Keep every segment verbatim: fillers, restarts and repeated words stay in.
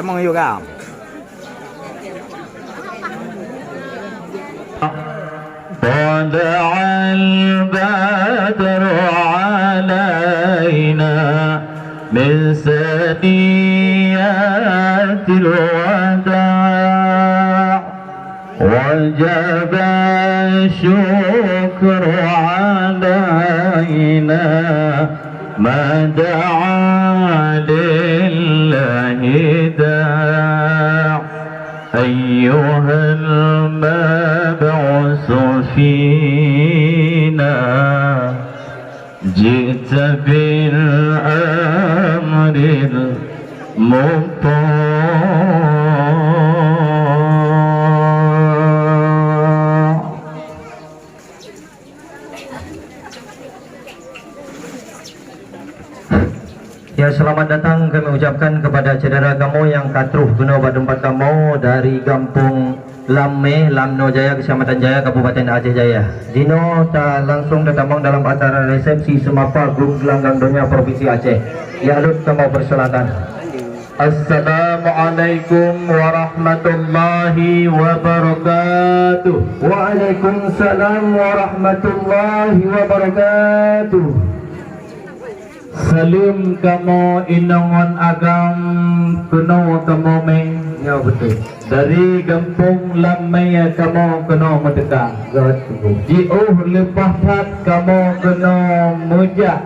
Mengayuh. طلع البدر علينا من ثنيات الوداع وجب الشكر علينا ما دعا لله داع. أيها المبعوث فينا جئت بالأمر المطاع. Ya, selamat datang kami ucapkan kepada syedara kamoe nyang ka troh keunoe bak teumpat kamoe dari Gampông Lam Mé, Lamno Jaya, Kecamatan Jaya, Kabupaten Aceh Jaya. Jinoe ta langsung tatamong dalam acara resepsi seumapa Grup Gelanggang Donya Provinsi Aceh. Ya, lôn kamoe persilakan. Assalamualaikum warahmatullahi wabarakatuh. Waalaikumsalam warahmatullahi wabarakatuh. Saleuem kamoe inong ngon agam, keunoe kamoe mé. Ya, beutôi. Dari Gampông Lam Mé kamoe keunoe meuteuka. Beutôi. Jiôh leupah that kamoe keunoe meujak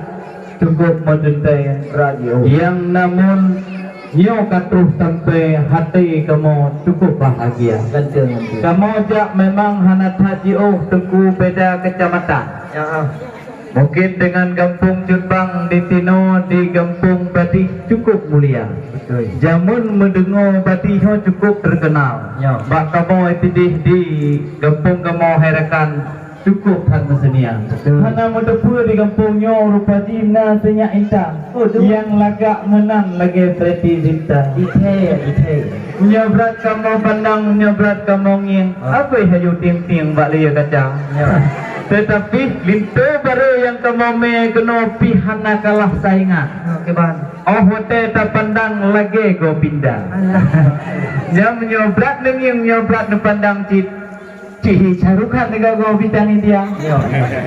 cukup meuteuntèe. Berat jiôh. Nyang namun nyoe ka troh sampai, até kamoe cukup bahagia. Ganteng, ganteng. Kamoe jak memang hana that jiôh, Teungku, beda kecamatan. Ya, ah. Mungkin dengan Gampông Cut Bang di sinoe, di Gampông Badih cukup mulia. Beutôi. Jameun meudeungoe Badih nyoe cukup terkenal. Ya. Bak kamoe sideh di gampông kamoe hai rakan cukup that meuseunia. Beutôi. Hana meuteupeue di gampông nyoe rupa jih na sinyak intan. Oh, tu. Nyang lagak meunan lagèe Preity Zinta. Ithèe, ithèe. Nyoe brat kamoe pandang, nyoe brat kamoe ngieng. Ah. Abéh aju tieng-tieng bak layèe kaca. Ya. Teutapi linto barô nyang kamoe mé keunoe pih hana kalah saingan. Ah, kiban. Óh watèe tapandang lagèe goe pinda. Alah. Nyan nyoe brat neungieng, nyoe brat neupandang cit. Cit Shah Rukh Khan lagèe goe bintang India. Ya.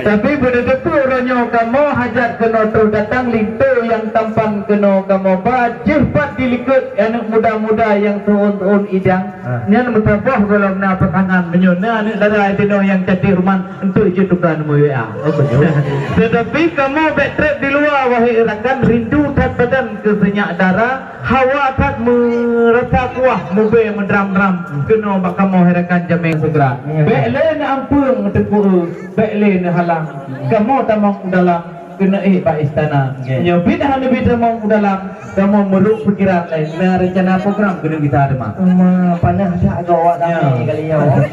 Tapi beuneuteupeu uroe nyoe kamoe hajat keunoe troh datang linto nyang tampan keunoe kamoe ba jih pat dilikot aneuk muda-muda nyang seuôn-seuôn idang. Ah. Nyan meusaboh gohlom na peutangan meunyoe na aneuk dara tinoe nyang cantik ruman enteuk jeuet tuka nomor W A. Oh, beutôi. Teutapi kamoe bèk trép di luwa, wahé rakan, rindu that badan keu sinyak dara, hawa that meurasa kuah, mubèe meudram-dram keunoe bak kamoe hai rakan jamèe seugera. Ya. Bèk lé neuampeueng teupeu, bèk lé neuhalang. Kamoe tamong u dalam keuneuk ék bak istana. Oke. Nyoe bit hana bit tamong u dalam, kamoe meurok pikiran laén, na rencana program keuneuk gisa teuma. Uma, panas that goe awak ramè kali nyoe.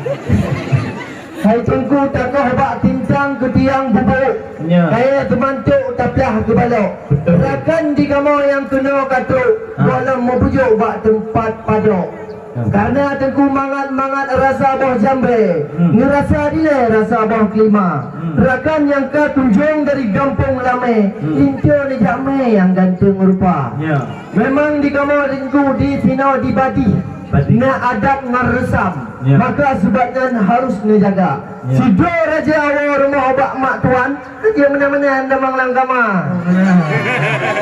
Hai Teungku, takoh bak tintang keu tiang bubôk. Ya. Kayèe teumancok taplah keu balok. Betul. Rakan di kamoe nyang keunoe ka trok, ha, gohlom meubeujôk bak teumpat padok. Hmm. Karena Teungku mangat-mangat rasa boh jambé, hmm, neurasa dilèe rasa boh keulima. Hmm. Rakan nyang ka kunjông dari Gampông Lam Mé, hmm, linto neujak mé nyang ganteng rupa. Ya. Memang di kamoe Teungku di sinoe di Badih, Badih, na adat ngon reusam. Ya. Maka sebab nyan harus neujaga. Ya. Sidroe raja woe rumoh bak mak tuan, Raja meunan-meunan tamong lam kama.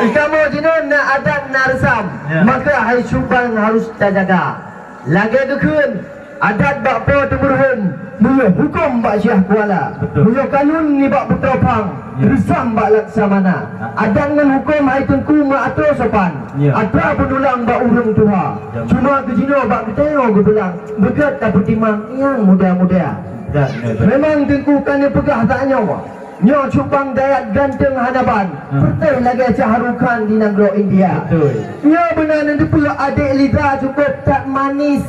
Di kamoe jinoe na adat, na reusam. Ya. Maka hai suban harus tajaga. Lagèe geukheun, adat bak po teumeuruhom, meunyoe hukôm bak Syiah Kuala, betul, meunyoe kanun nibak Putroe Phang, ya, reusam bak Laksamana. Ha. Adat ngon hukôm hai Teungku meuatur sopan. Ya. Atra peudulang bak ureueng tuha. Ya. Cuma keu jinoe bak geutanyoe geupeulang, beugèt tapeutimang nyang muda-muda. Ya, ya, ya. Memang Teungku ka neupeugah that nyoe. Nyoe cubang dayat ganteng hana ban, hmm, peureuteh lagèe Shah Rukh Khan di nanggroe India. Betul. Nyoe beuna neuteupeue adék Liza cukôp that manis.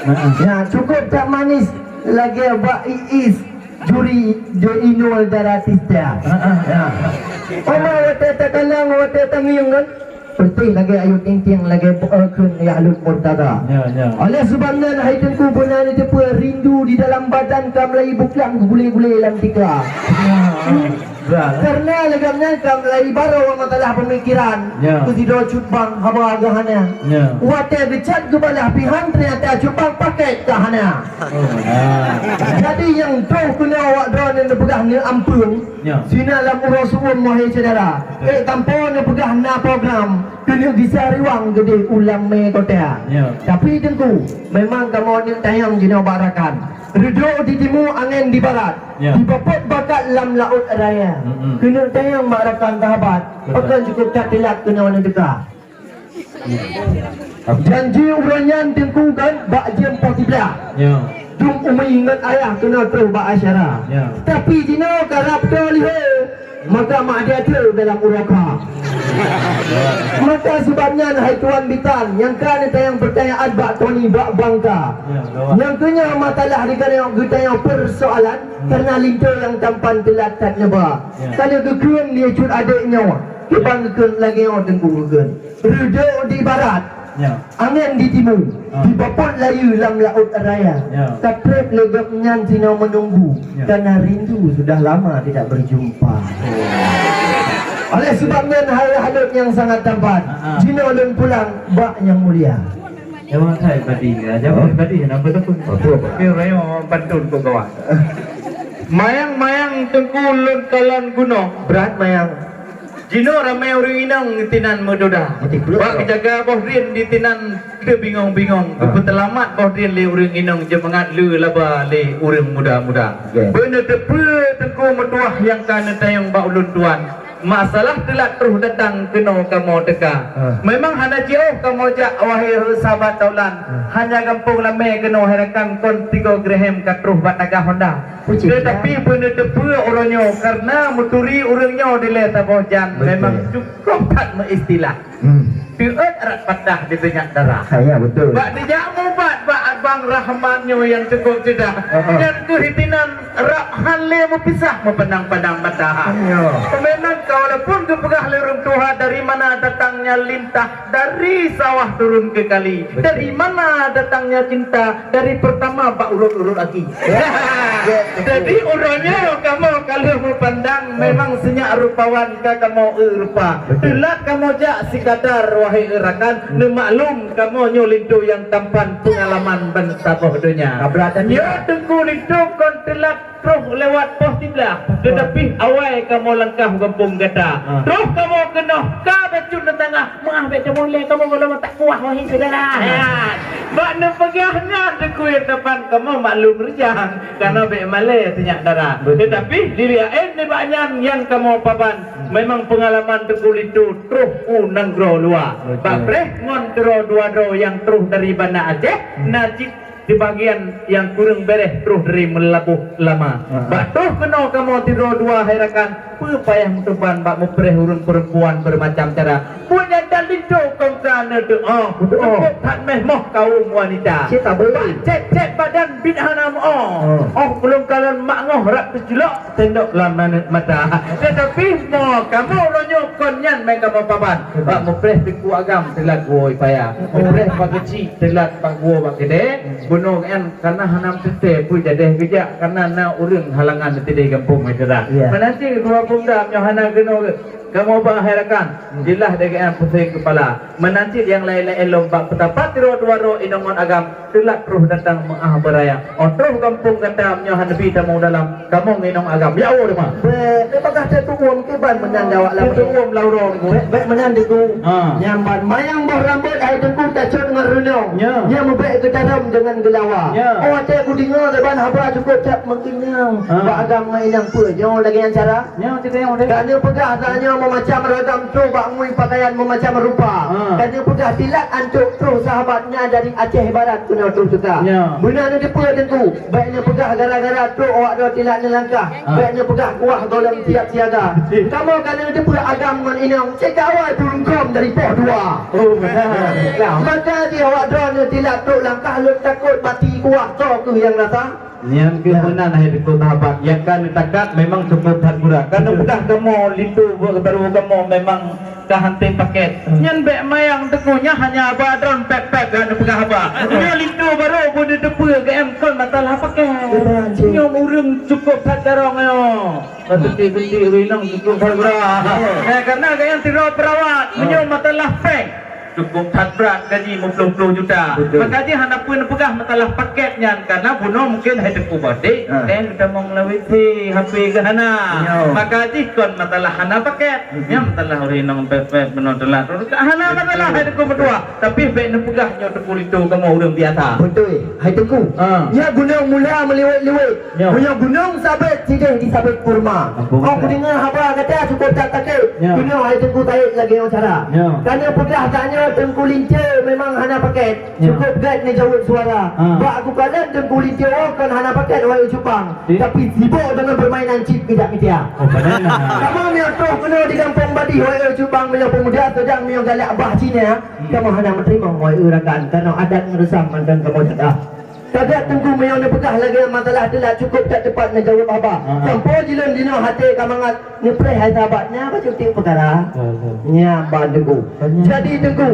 Heeh. Ya, cukôp that manis lagèe bak Iis juri jo Inul Daratista. Heeh. Ya. Oma watèe takalon, watèe tangieng kan? Peureuteh lagèe Ayu Ting Ting, lagèe, eh, kheun Yahya Murtada. Ya, ya. Oleh sebab nyan, hai Teungku, beuna neuteupeue rindu di dalam badan ka meulayeue buklang gule-gule lam tika. Ya. Karena lagèe nyan ka mulai barô masalah pemikiran. Ya. Keu sidroe cut bang haba geuh hana. Ya. Watèe geucat geubalah pihan, ternyata cut bang paket ka hana. Oh, ya. Jadi nyang troh keunoe awak droeneuh neupeugah neuampeueng. Ya. Sina lam uroe siuem, wahai syedara. Betul. Eh, tanpa neupeugah na program, keuneuk gisa riwang geudeh u lam mé kota. Ya. Tapi Teungku, memang kamoe neuk tanyong jinoe bak rakan. Reudôk di timu, angén di barat. Ya. Dipeubuet bakat lam laôt raya. Mm-mm. Keuneuk tanyong bak rakan sahabat. Betul. Pakon cukôp that teulat keunoe neuteuka. Janji uroe nyan Teungku kan bak jeuem poh siblaih. Ya. Dum umi ngon ayah keunoe troh bak acara. Ya. Tapi jinoe karab toe lihée, maka mak dia troh dalam uroe kha. Maka sabab nyan hai tuan bisan, nyang ka neutanyong peutanyaan bak Tony bak Bangka. Ya, gawat. Nyang keu nyoe masalah di keunoe geutanyong peusoalan, hmm, karena linto nyang tampan teulat that neuba. Ya. Ka lheueh geukheun lé cut adék nyoe, kiban geukheun lagèe nyoe Teungku geukheun. Reudôk di barat, ya, angén di timu, ah, dipeubuet layeue lam laôt raya. Ya. Ka trép lé gobnyan sinoe meununggu, ya, karena rindu sudah lama tidak berjumpa. Oh. Oleh sebab nyan, hai rakan nyang sangat tampan, ah, ah, jinoe lôn pulang bak nyang mulia. Jawab hai badi, ya, jawab hai badi, nama tu? Apa, apa? Okey, rayo pantun keu kawan. Mayang-mayang Teungku lôn kalon gunong. Brat mayang. Jinoe ramé ureueng inong tinan meudoda. Mati pula. Bak jaga boh drien di tinan teubingong-bingong. Ah. Geupeuteulamat boh drien lé ureueng inong jeumangat lé laba lé ureueng muda-muda. Oke. Beuneuteupeu Teungku meutuah nyang ka neutanyong bak ulôn tuan. Masalah teulat troh datang keunoe kamoe teuka. Ah. Memang hana jiôh kamoe jak, wahai sahabat taulan. Ah. Hanya gampông Lamé keunoe hai rakan kon tigo Graham ka troh bak tagah Honda. Puji. Tetapi beuneuteupeu uroe nyoe karena meuturi ureueng nyoe dilèe saboh jan. Betul. Memang cukup that meuistilah. Hmm. Teuôt rot patah di teungoh darah. Ha, ya, betul. Bak dijak mubat bak Abang Rahmat nyoe nyang cukup ceudah. Ha, ha. Nyan keuh tinan rab han lé meupisah meupandang-pandang mata. Ya. Memang ka walaupun geupeugah lé ureueng tuha, dari mana datangnya lintah, dari sawah turun ke kali. Betul. Dari mana datangnya cinta, dari pertama bak urot-urot aki. Ya. Ya, betul. Jadi uroe nyoe kamoe ka lheueh meupandang, ya, memang sinyak rupawan ka kamoe eu rupa. Betul. Teulat kamoe jak sikadar, wahai rakan, hmm, neumaklum kamoe nyoe linto nyang tampan peungalaman ban saboh donya. Ka brat hati. Nyoe Teungku linto kon teulat troh lewat poh siblaih. Betul. Tetapi awai kamoe langkah u gampông gata. Ah. Troh kamoe keunoe ka bacut lam tangah, meuah bèk tamong lé kamoe gohlom tak puah, wahai syedara. Ah. Bak neupeugah nyan Teungku nyang tampan kamoe maklum reujang, karena bèk malèe sinyak dara. Betul. Tetapi di lieu laén nibak nyan nyang kamoe paban, hmm, memang peungalaman Teungku linto troh u nanggroe luwa. Betul. Bak preh ngon droe dua droe nyang troh dari Banda Aceh, hmm, na cit di bagian nyang kureueng bèrèh troh dari Meulaboh Lama. Ha. Bak troh keunoe kamoe sidroe dua hai rakan, peue payah meutuban bak mupreh ureueng peurempuan beureumacam cara. Buet nyang that linto kongsa neuteu'oh. Beutôi. Teupok that meh moh kawôm wanita. Cit tabeuet. Bak cét-cét badan bit hana meu'oh. Oh. Oh, ulôn kalon mak ngoh rab teuculok. Tendok lam aneuk mata. Tetapi mo kamoe uroe nyoe kon nyan meukamoe paban. Bak mupreh Teungku Agam teulat woe paya. Mupreh Pak Keuchik teulat bak woe bak keudè. Bunoe nyan karena hana meuteuntèe peue jadèh geujak karena na ureueng halangan teuh di gampông Madura. Ya. Meunanti dua pemuda nyoe hana keunoe kamoe ba hai rakan. Jeulaih dèh geuh puseng keupala. Meunanti nyang laén-laén lom bak peutapat droe dua droe inong ngon agam. Teulat troh datang meu'ah beuraya. Oh troh gampông gata meunyoe hana bi tamong dalam, kamoe ngon inong agam. Ya Allah, teuma. Bèk, bèk bagah teutu'uem kiban meunan jawab lam. Teutu'uem lam uroe nyoe. Bèk, bèk meunan Teungku. Ha. Nyang ban mayang boh rambôt hai Teungku tacot ngon reunong. Ya. Nyang meubèk geutarôm deungon geulawa. Ya. Oh, watèe kudeungö saban haba cukôp that meukeunong. Ha. Bak agam ngon inong peue nyoe lagèe nyan cara? Nyoe cerita nyoe deh. Ka neupeugah tanyoe meumacam ragam troh bak ngui pakaian meumacam rupa. Ha. Ka neupeugah teulat ancok troh sahabat na dari Aceh Barat keunoe troh teuka. Ya. Beuna neuteupeue Teungku, bèk neupeugah gara-gara troh awak droe teulat neulangkah. Ha. Bèk neupeugah kuah gohlom siap siaga. Betul. Kamoe ka neuteupeue agam ngon inong cit ka awai peurumpok dari poh dua. Oh, benar. Ya. Maka di awak droe neuteulat troh langkah lôn takot bati kuah soe keuh nyang rasa. Nyan keuh meunan hai Teungku sahabat, nyang ka neutakat memang cukôp that murah. Ka neupeugah kamoe linto barô kamoe memang ka han tém paket. Nyan bèk mayang Teungku, nyan hanya haba droen pèp-pèp ka neupeugah haba. Nyoe linto barô pun neuteupeue Peue geuém kon masalah pakét. Betul, cik. Nyoe ureueng cukôp that carông nyoe. Bak seuti-seuti ureueng inong cukôp that brat. Ya. Eh, karena geuém sidroe peurawat, ya, meunyoe masalah péng, cukôp that brat gaji meuploh-ploh juta. Betul. Maka jih hana peue neupeugah masalah pakét nyan, karena bunoe mungkin hai Teungku Batik, ha, eh, geutamong lam W C, H P geuh hana. Ya. Maka jih kon masalah hana pakét. Hmm. Nyan masalah ureueng inong pép-pép bunoe teulat. Hana masalah hai Teungku meutuah. Tapi bék neupeugah nyoe Teungku Lintô kamoe ureueng biasa. Beutôi, hai Teungku. Ha. Nyoe gunong mula meuliwet-liwet. Nyoe. Meunyoe gunong sabét, sidéh disabét kurma. Ampôn. Oh, kudeungoe haba gata cukôp that sakét. Nyoe. Keunoe hai Teungku Said lagèe nyoe cara. Nyoe. Ka neupeugah tanyoe Teungku Lintô memang hana pakét. Nyoe. Cukôp gèt neujaweueb suara. Ha. Bak geukalon Teungku Lintô kon hana pakét, wahé Cupang. Cit. Tapi sibok deungon permainan cit keu jak mitia. Oh, padahai. Kamoe meunyoe troh keunoe di Gampông Badih, wahé Cupang, meunyoe peumuda seudang meunyoe galak bah Cina. Kamoe hana meuteurimong, wahé rakan, kareuna adat ngon reusam mantong kamoe jaga. Ka gèt Teungku meunyoe neupeugah lagèe masalah teulat cukôp that teupat neujaweueb haba. Ha. Sampoe jilôn jinoe até ka mangat neupreh hai sahabat nyan bacut tiep peukara. Ha, ha. Nyan ban Teungku. Banyak. Jadi Teungku,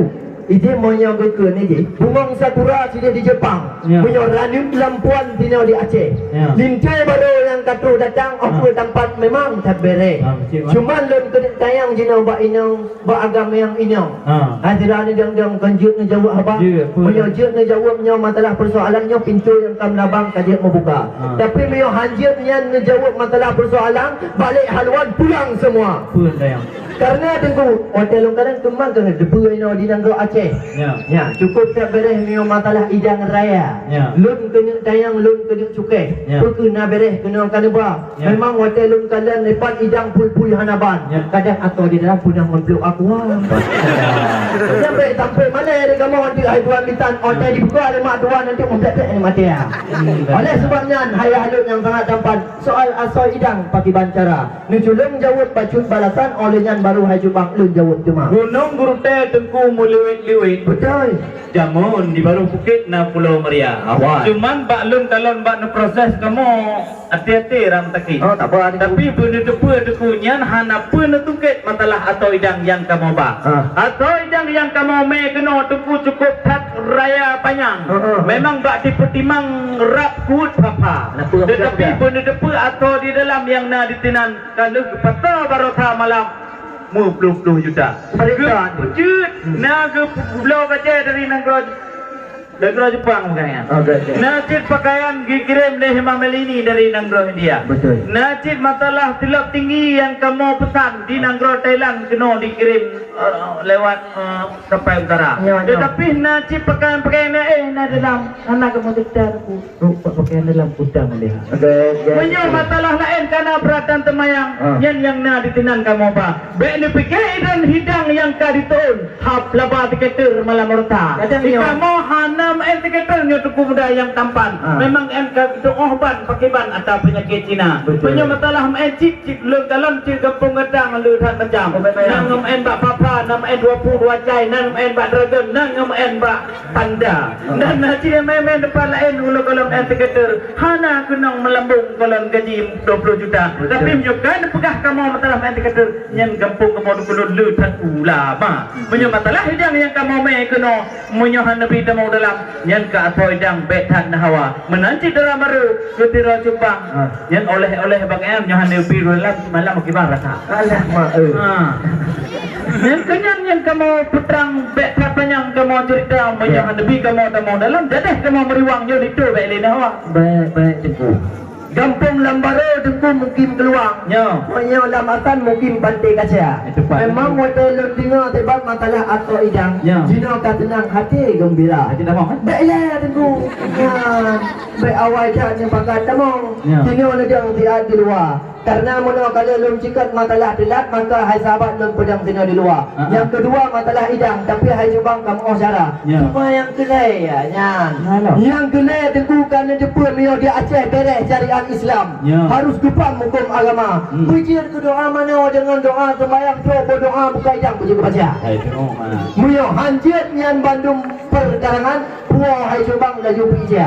idéh meunyoe geukheun idéh, bungong sakura sidéh di Jepang. Ya. Meunyoe ranup lampuan sinoe di Aceh. Ya. Lintô barô nyang ka troh datang, oh, ha, peue tampat memang that bèrèh. Ha, betul, Mak. Cuman lôn keuneuk tanyong jinoe bak inong. Bak agam nyang inong. Ha. Hai sira neudong-dong kon jeuet neujaweueb haba. Jeuet, peue? Meunyoe jeuet neujaweueb nyoe masalah peusoalan nyoe pintoe nyang ka meulabang ka jeuet meubuka. Ha. Tapi meunyoe hanjeuet nyan neujaweueb masalah peusoalan, balik haluan pulang semua. Peue sayang? Karena Teungku, watèe lôn kalon teuma keuneuk teupeue inoe di nanggroe Aceh. Ya. Ya, cukôp that bèrèh meunyoe masalah idang raya. Ya. Lôn keuneuk tanyong, lôn keuneuk cukéh. Ya. Peue keuh na bèrèh keunoe ka neuba. Ya. Memang watèe lôn kalon leupah idang pui-pui hana ban. Ya. Kadang asoe di dalam peunah meublok aqua. Sampai, sampai mana ya kamoe nanti hai tuan bisan, watèe dibuka lé mak tuan nanti meublek-blek ni mati ya. Hmm, betul. Oleh sebab nyan, hai Ahlut nyang sangat tampan, soal asoe idang pakiban cara. Neuculong jaweueb bacut balasan, oleh nyan baru hai Cupang lôn jaweueb teuma. Gunong Geurutée Teungku meuliwet-liwet. Betul. Jameun di barôh bukét na Pulo Meuria. Awai. Cuman bak lôn kalon bak neuproses kamoe, até-até ram sakét. Oh, tak apa, Teungku. Tapi beuneuteupeu Teungku nyan hana peue neutungkét masalah asoe idang nyang kamoe ba. Ah. Asoe idang nyang kamoe mé keunoe Teungku cukôp that raya panyang. Ah, ah, ah. Memang bak jipeutimang rab kuet pha-pha. Kenapa, kenapa? Tetapi beuneuteupeu asoe di dalam nyang na disinan ka lheueh geupasoe baroesa malam. Meuploh-ploh juta. Perintah. Jeuet, na geubloe bajée dari nanggroe, nanggroe Jepang, bukan ya? Oh, betul. Na cit pakaian geukirém lé Hema Malini dari nanggroe India. Betul. Na cit masalah silop tinggi nyang kamoe peusan di nanggroe Thailand keunoe dikirém, eh, lewat, eh, Sampai utara. Ya, ya. Tetapi na cit pakaian-pakaian nyang éh na dalam, hana kamoe seutôt, Teungku. Ruk pakaian dalam kudang lé. Oke, oke. Meunyoe masalah laén ka na peuratan teumayang, ah, nyan nyang na disinan kamoe ba. Bék neupike idang hidang nyang ka jiteuôn, hab laba siketer malam rota. Kadang nyoe. Di kamoe hana meu'en siketer nyoe Teungku muda nyang tampan. Ah. Memang 'en ka jiteuôh ban pakiban ata peunyakét Cina. Betul. Meunyoe masalah meu'en cit, cit lôn kalon cit gampông gata ngon lôn that macam. Oh, betul. Na meu'en bak papa, na meu'en dua puluh dua cai, na meu'en bak dragon, na meu'en bak panda. Dan na cit meu'en-meu'en teumpat laén ulôn kalon meu'en siketer. Hana keunong meulambông kalon gaji dua puluh juta. Betul. Tapi meunyoe ka neupeugah kamoe masalah meu'en siketer, nyan gampông kamoe dikeulon le that ulama. Meunyoe masalah idang nyang kamoe mé keunoe, meunyoe hana neubi tamong dalam, nyan ka asoe idang bék that neuhawa. Meunan cit dara barô, keu sidroe Cupang. Ah. Nyan oleh-oleh bak nyan, nyoe hana neubi dalam, malam akibat rasa. Alah, mak, eh. Ha. Nyang keunyan nyang kamoe peutrang bék that panyang kamoe ceurita, meunyoe, ya, hana neubi kamoe tamong dalam, jadeh kamoe meuriwang nyoe linto bék lé neuhawa. Baik, baik, Teungku. Gampông lam barô Teungku mukim keuluwa. Ya. Meunyoe lam asan mukim Panté Kaca. Itu, Pak. Memang watée lôn deungoe sabab masalah asoe idang, ya, jinoe ka teunang haté geumbira. Haté tamong, kan? Bék ilée Teungku. Ya. Bék awai that nyang pakat tamong. Ya. Jinoe neudong siat di luwa. Karena meunyoe ka lheueh lôn cikot masalah teulat, maka hai sahabat lôn peudong sinoe di luwa. Ha, ha. Nyang keudua masalah idang, tapi hai Cupang ka meu'oh cara. Ya. Cuma nyang keulhée, ya, nyan. Nah, lo. Nyang keulhée Teungku ka neuteupeue meunyoe di Aceh bèrèh syariat Islam. Ya. Harus geupaham hukôm agama. Hmm. Beujeuet keu doa manoe deungon doa seumayang trok, beu doa buka idang beujeuet keu baca. Hai, tengok, ha. Meunyoe hanjeuet nyan bandum perkarangan, puwoe hai Cupang laju peuija.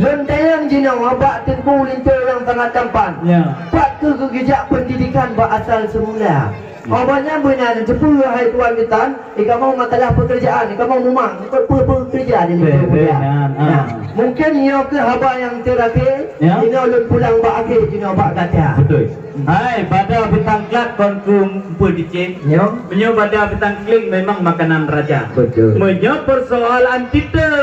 Lôn tanyong jinoe bak Teungku linto nyang sangat tampan. Ya. Pat keuh geujak pendidikan bak asal semula? Oh, banyak beuna teupeue hai tuan bitan, eh, kamoe masalah pekerjaan, kamoe mumang, ikut peue-peue kerja di Beh, linto beh, muda. Nyan, ah. Nah, mungkin nyoe keuh haba nyang terakhir, ya, inoe lôn pulang bak akhé, jinoe bak gata. Betul. Hai, bada bitang klat kon keuh meupeue dicém. Nyoe? Meunyoe bada bitang kling memang makanan raja. Betul. Meunyoe persoalan titer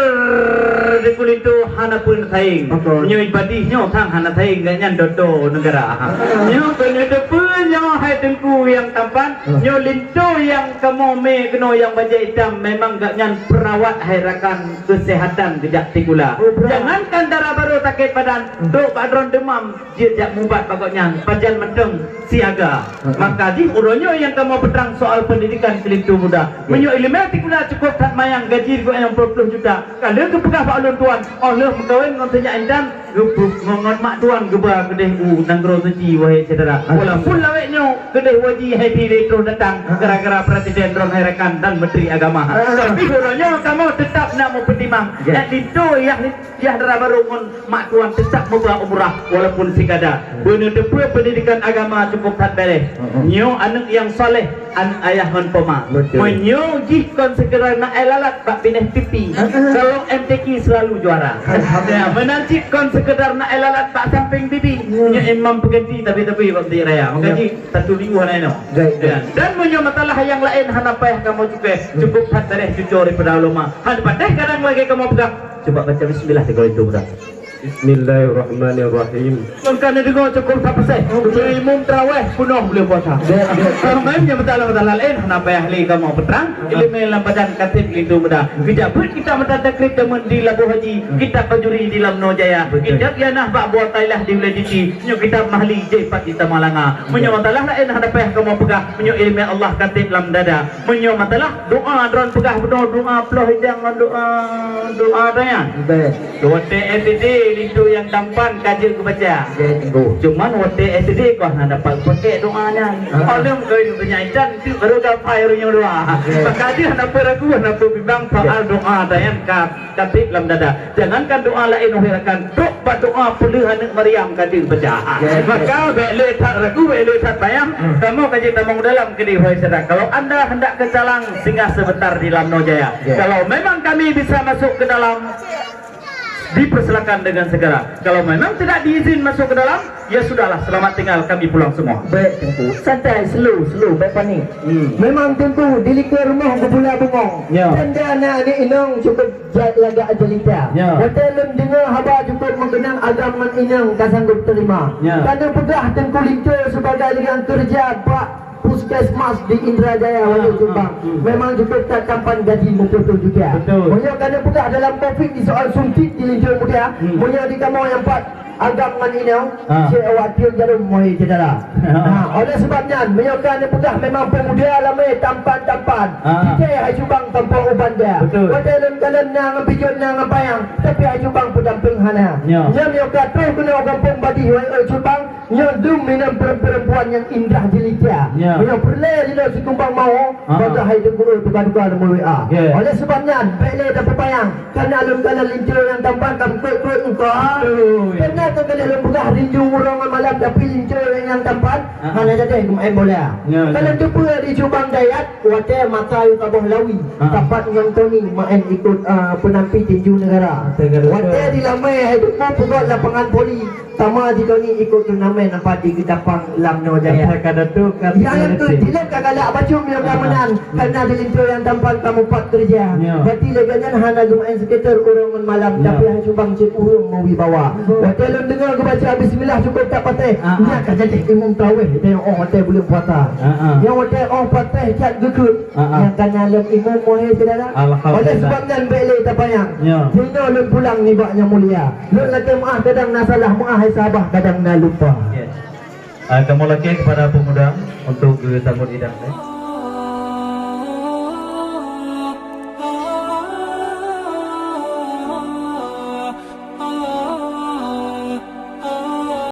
di kulinto hana pun saing. Betul. Meunyoe ibadi nyoe sang hana saing, gobnyan doto negara. Ah. Nyoe keuneuk teupeue nyoe hai teungku nyang tampan, ah, nyoe linto nyang kamoe mé keunoe nyang bajèe itam memang gobnyan perawat hai rakan kesehatan geujak sikula. Oh, perawat. Jangankan dara barô sakét badan, hmm, trok bak droe deumam, jeuet jak mubat bak gobnyan, pajan mantong siaga. Heeh. Maka jih uroe nyoe nyang kamoe peutrang soal pendidikan keu linto muda. Ya. Meunyoe ileumèe sikula cukup that manyang, gaji geuh nyang ploh ploh juta. Ka lheueh geupeugah bak ulôn tuan, óh lheueh meukawen ngon sinyak intan, geupeue ngon, ngon mak tuan geuba keudeh u nanggroe suci, wahai syedara. Alhamdulillah. Walaupun lawét nyoe keudeh u haji haji lé troh datang, heeh, gara-gara presiden droe hai rakan dan menteri agama. Heeh. Tapi uroe nyoe kamoe teutap na meupeutimang. Ya. Nyan linto yah, yah dara barô ngon mak tuan teutap meuba umrah walaupun sikada. Hmm. Beuneuteupeu pendidikan agama cukup that bèrèh. Hmm. Nyoe aneuk nyang saleh, aneuk ayah ngon poma. Betul. Meunyoe jih kon sekedar na air lalat bak binéh pipi, hmm, kalau M T Q selalu juara. Alhamdulillah. Ya, meunan cit kon sekedar na air lalat bak sampéng bibi. Hmm. Nyoe imam peuganti tapi-tapi bak masjid raya. Maka, ya, jih satu minggu hana inoe. Baik, ya, baik. Dan meunyoe masalah nyang laén hana payah kamoe cukai, hmm, cukup that bèrèh cuco daripada ulama. Hana patéh kadang lagèe kamoe peugah. Cuba baca bismillah tiga kali tu, Ustaz. Bismillahirrahmanirrahim. Kon ka neudeungoe cukup that peuseh. Oh, betul. Meunyoe imum tarawih peunoh buleuen puasa. Betul, betul. Kalau main nyang masalah-masalah laén, hana payah lé kamoe peutrang. Ah. Ileumèe lam badan ka trép linto muda. Geujak beuet kitab matan takrib jameun di Labuhan Haji, hmm, kitab Bajuri di Lamno Jaya, betul, kitab Ianah bak Buah Thailand di Ulèe Titi, nyoe kitab Mahli jih pat di Tamalanga. Betul. Meunyoe masalah laén hana payah kamoe peugah, meunyoe ileumèe Allah ka trép lam dada. Meunyoe masalah doa, droen peugah bunoe doa ploh idang ngon doa, doa donya. Betul. Watèe S D linto nyang tampan ka jeuet geubaca. Betul. Cuman watèe S D kah hana dapat pakèk doa nyan. Ah. Aleuem keu donya intan tu baru dapat ureueng nyang doa. Betul. Maka jih hana peue ragu, hana peue bimbang soal, betul, doa donya ka ka trép lam dada. Jangankan doa laén, wahai rakan, trok bak doa peuleueh aneuk Maryam ka jeuet baca. Ya, ya. Maka bèk lé that ragu, bèk lé that bayang, hmm, kamoe ka jeuet tamong dalam keudéh, wahai syedara. Kalau anda hendak ke dalam, singgah sebentar di Lamno Jaya. Ya. Kalau memang kami bisa masuk ke dalam, dipersilakan dengan segera. Kalau memang tidak diizin masuk ke dalam, ya sudahlah, selamat tinggal, kami pulang semua. Baik, Teungku. Santai, slow, slow, bèk panik. Hmm. Memang Teungku, di likôt rumoh geupula bungong. Ya. Tanda na aneuk inong cukup ja-, lagak jelita. Ya. Watèe lôn deungö haba cukup meukeunong agam ngon inong ka sanggob terima. Ya. Ka neupeugah Teungku Linto sibagai lagèe keureuja bak puskesmas di Indrajaya, ah, Wali Jombang. Hmm. Memang cukup that tampan gaji meuploh juta. Betul. Meunyoe ka neupeugah dalam covid di soal suntik di Linto Muda, hmm, meunyoe di kamoe nyang pat agam ngon inong, ah, cit awak tieng jarum, wahai syedara. Ah. Ha, oleh sebab nyan, meunyoe ka neupeugah memang pemuda lamé tampan-tampan, ah, di hai Jombang gampông u Banda. Betul. Watèe lôn kalon na ngon bijot na ngon panyang, tapi hai Jombang peudampéng hana. Ya. Nyan meunyoe ka troh keunoe gampông Badih, wahai Jombang, nyoe dum minan perempuan nyang indah jelita. Ya. Meunyoe peureulèe jinoe sikumbang mawö, ah, bagaih hai Teungku, tuka-tuka nomor W A. Ya. Oleh sebab nyan, bèk lé tapeupanyang. Kana lôn kalon linto nyang tampan ka meukrot-krot muka. Betul. Pernah ka lôn peugah rindu uroe ngon malam, tapi linto nyang tampan, ah, hana jadi geumaén bola. Ya, ya. Ka lôn teupeue di Jombang Dayat, watèe masa yue saboh lawi, ah, sapat ngon Tony maén ikôt, ah, peunampi tinju negara. Negara. Watèe di Lamé hai Teungku peugöt lapangan voli. Sama di Tony ikôt turnamen apa di Gedapang Lamno Jaya. Kata-kata tu, kata-kata tu. Nyang keu dilèe ka galak bacum nyang ka, ah, meunan, karena di linto nyang tampan ka mupat keureuja. Ya. Berarti lagèe nyan hana geumaén sekitar uroe ngon malam, ya, tapi hai Jombang cit ureueng meuwibawa. Betul. Watèe lôn deungö geubaca bismillah cukup that patéh. Ah, ah. Nyan ka jadi imum tarawih, watèe 'oh watèe buleuen puasa. Ah, ah. Nyan watèe 'oh patéh that geukheun. Ah, ah. Nyang ka na lom imum, wahai syedara. Alhamdulillah. Oleh sebab nyan bèk lé tapanyang. Ya. Sehingga lôn pulang nibak nyang mulia. Lôn lakèe meu'ah kadang na salah, meu'ah hai sahabat kadang na lupa. Ya. Ah, kamoe lakèe kepada pemuda untuk geusambot idang, eh.